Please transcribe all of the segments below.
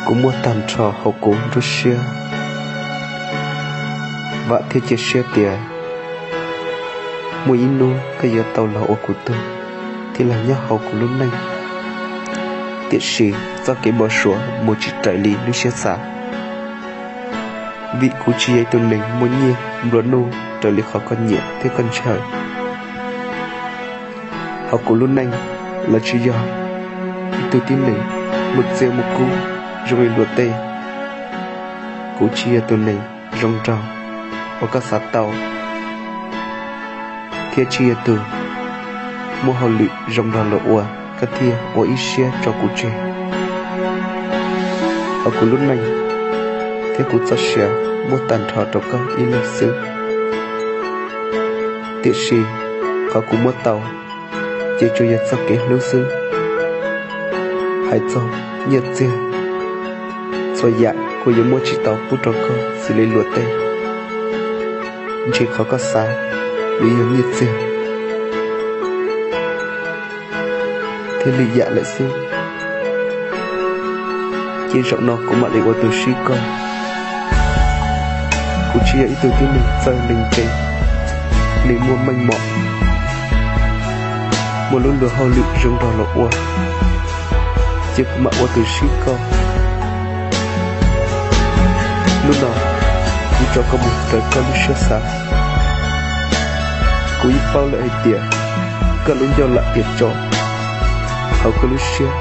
Kuv muaj tag nrho hauv kuv nruab siab. Vam thiab cia siab tias muaj ib hnub koj yuav tau los ua kuv tug thiab los nyob hauv kuv lub neej. Tiam sis txoj kev npau suav mus tsis raws li lub siab xav, vim kuv tsis yog ib tug neeg muaj nyiaj nplua nuj raws li qhov koj nyiam thiab koj ntshaw. Hauv kuv lub neej los tsis yog ib tug tib neeg muaj txiaj muaj kub zoo li luag tej. Kuv tsis yog tus neeg zoo nraug uas koj xav tau, thiab tsis yog tus muaj hauj lwm zoo nraug los ua koj thiaj ua ib siab tso kuv tseg. Hauv kuv lub neej thiab kuv txoj sia muab tag nrho rau koj ib leeg xwb. Tiam sis qhov kuv muab tau ces tsuas yog txoj kev hlub xwb. Hais txog nyiaj txiag, txhua yam kuv yuav muab tsis tau pub rau koj xws li luag tej. Ntshe qhov koj xav yuav yog nyiaj txiag thiab lwm yam lawm xwb. Ces zaum no kuv mam li ua tus sib koj. Kuv tsis yog ib tug tib neeg txawj neeg ntse, neeg muaj meej mom, muaj lub luag hauj lwm zoo nraug los ua, ces kuv mam ua tus sib koj. Hnub no kuv tso koj mus raws koj lub siab xav. Kuv yeej paub lawm hais tias koj lub ncauj lam tias tso, hauv koj lub siab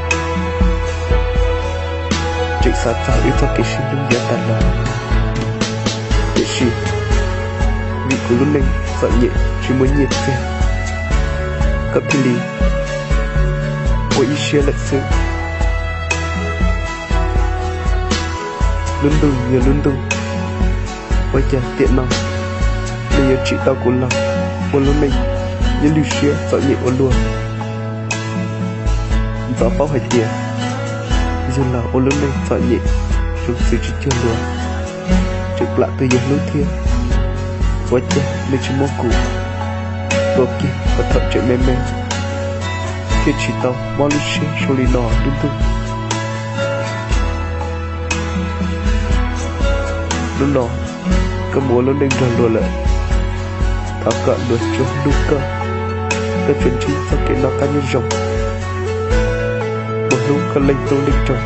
tseem xav txog wb txoj kev sib hlub yav tas los. Tiam sis vim kuv lub neej txom nyem tsis muaj nyiaj txiag, koj thiaj li ua ib siab lawm xwb. Lub ntuj yog lub ntuj, ua cas tiam no nws yuav tsim tau kuv los ua lub neej nyob lwj siab txom nyem ua luaj. Ntxov paub hais tias yug los ua lub neej txom nyem zoo txwv tsis cuag luag, tseem plam tus yawg hlub thiab. Ua cas nws tsis muab kuv tua kiag thaum tseem me me, thiaj tsis tau mob lub siab zoo li no lub ntuj. Hnub no koj mus ua lub neej nrog luag lawm, thov kom luag tsuas hlub koj, koj tsuas ntsib txoj kev noj qab nyob zoo, mus hlub koj leej tub leej ntsuag,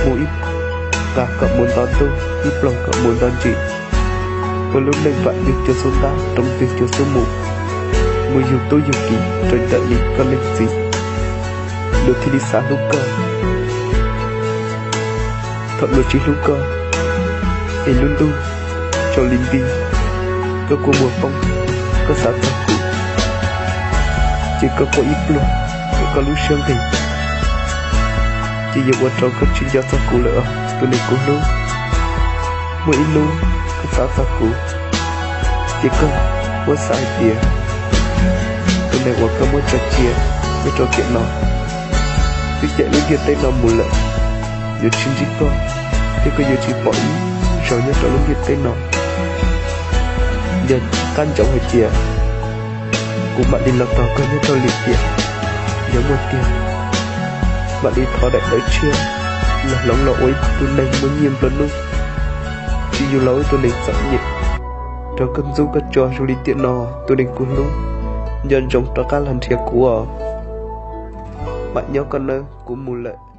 mus ib qas kom mus nto ntuj, ib ploog kom mus nto ntsis, ua lub neej vam twg cuag xub ntab, roos twg cuag xub mus, mus yug tub yug kiv raws ntawm li koj leej txiv, luag thiaj li xav hlub koj. Thaum luag tsis hlub koj, es lub ntuj tsaus li nti, koj kua muag poob, koj xav txog kuv, ces koj quaj ib pluag, koj lub siab nqig, ces yuav ua rau koj tsis nco txog kuv lawm os tus neeg kuv hlub. Muaj ib hnub koj xav txog kuv, ces koj muab xav hais tias tus neeg uas koj muab tso cia nyob rau tiam no twb caij lub ntiaj teb no mus lawm, yuav tsis ntsib koj, thiab koj yuav tsis pom ib zaug nyob rau lub ntiaj teb no. Yog qab ntsoov hais tias kuv mam li los tos koj nyob rau lwm tiam, yog muaj tiag mam li thov daim tawv tshiab los hloov los ua ib tug neeg muaj nyiaj nplua nuj, tsis yug los ua ib tug neeg txom nyem rau koj ntxub koj tso zoo li tiam no tus neeg kuv hlub. Nco ntsoov rov qab los nrhiav kuv os. Mam nyob koj nawb, kuv mus lawm.